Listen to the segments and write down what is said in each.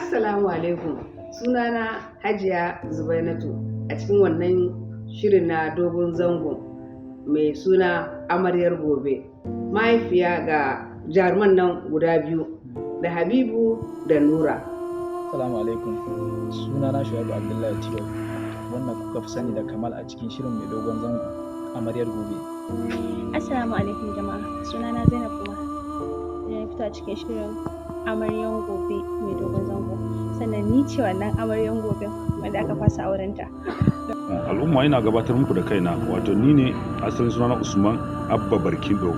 Assalamu alaikum. Sunana Hajiya Zubainatu a cikin wannan shirin na dogon zango mai suna Amaryar Gobe. Mahaifiya ga jaruman nan guda biyu, da Habibu da Nura. Assalamu alaikum. Sunana Shu'aibu Abdullahi Tiyau, wannan kuka fi sani da Kamal a cikin shirin mai dogon zango Amaryar Gobe. Assalamu alaikum jama'a. Sunana Zainab Umar. Na fito a cikin shirin Amaryan Gobe mai dogon zango. Sannan ni ce wannan amaryan gobe wanda aka fasa aurenta. Al'umma, ina gabatar muku da kaina, wato ni ne asalin sunana Usman Abba Barkindo,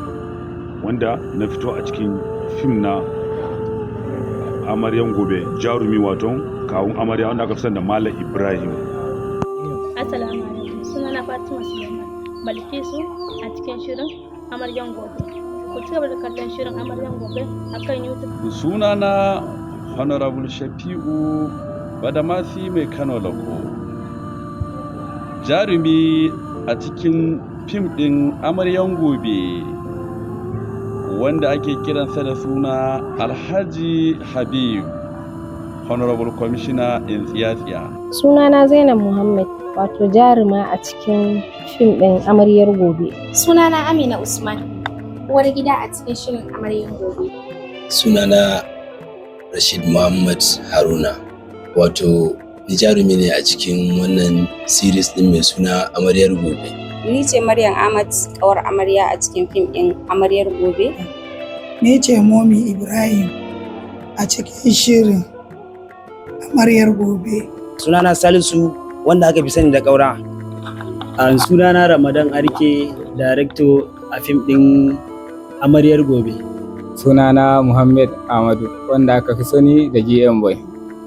wanda na fito a cikin fim na Amaryan Gobe, jarumi wato kawun amarya wanda aka fi sani da Malam Ibrahim. Assalamu alaikum. Sunana Fatima Suleiman Balkisu a cikin shirin Amaryan Gobe. Ku ci gaba da kallon shirin Amaryan Gobe akan YouTube. Sunana Honorable Shafi'u Badamasi Mai Kano Lako, jarumi a cikin fim ɗin Amaryan Gobe, wanda ake kiransa da suna Alhaji Habib, Honorable Commissioner in Tsiya-tsiya. Sunana Zainab Muhammad, wato jaruma a cikin fim ɗin Amaryar Gobe. Sunana Amina Usman, uwar gida a cikin shirin Amaryar Gobe. Sunana Rashid Muhammad Haruna, wato ni jarumi ne a cikin wannan series din mai suna Amaryar Gobe. Ni ce Maryam Ahmad, kawar amarya a cikin fim ɗin Amaryar Gobe. Ni ce Momi Ibrahim a cikin shirin Amaryar Gobe. Sunana Salisu, wanda aka fi sani da Kaura. Sunana Ramadan Arke, director a fim ɗin Amaryar Gobe. Sunana Muhammad Ahmadu, wanda aka fi sani da GM Boy.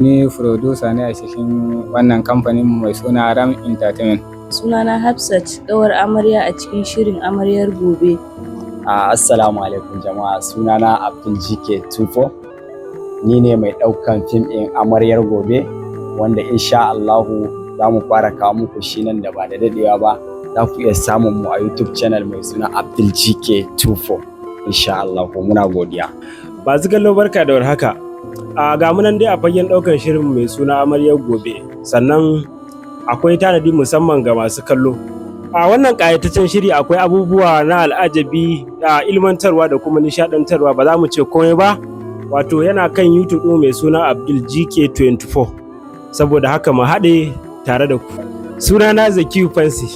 Ni producer ne a cikin wannan kamfanin mai suna Ram Entertainment. Sunana Hafsat, ƙawar amarya a cikin shirin Amaryar Gobe. Assalamu alaikum jama'a, sunana Abdul GK 24, ni ne mai ɗaukan fim ɗin Amaryar Gobe, wanda insha Allahu za mu fara kawo muku shi nan da ba da daɗewa ba. Za ku iya samun mu a YouTube channel mai suna Abdul GK 24, insha Allahu. Muna godiya. Masu kallo, barka da warhaka. A ga mu nan dai a fagen ɗaukan shirin mai suna Amaryar Gobe. Sannan akwai tanadi musamman ga masu kallo. A wannan ƙayataccen shiri akwai abubuwa na al'ajabi da ilmantarwa da kuma nishaɗantarwa. Ba za mu ce komai ba. Wato yana kan YouTube ɗin mai suna Abdul GK24. Saboda haka mu haɗe tare da ku. Sunana Zakiyu Fansi.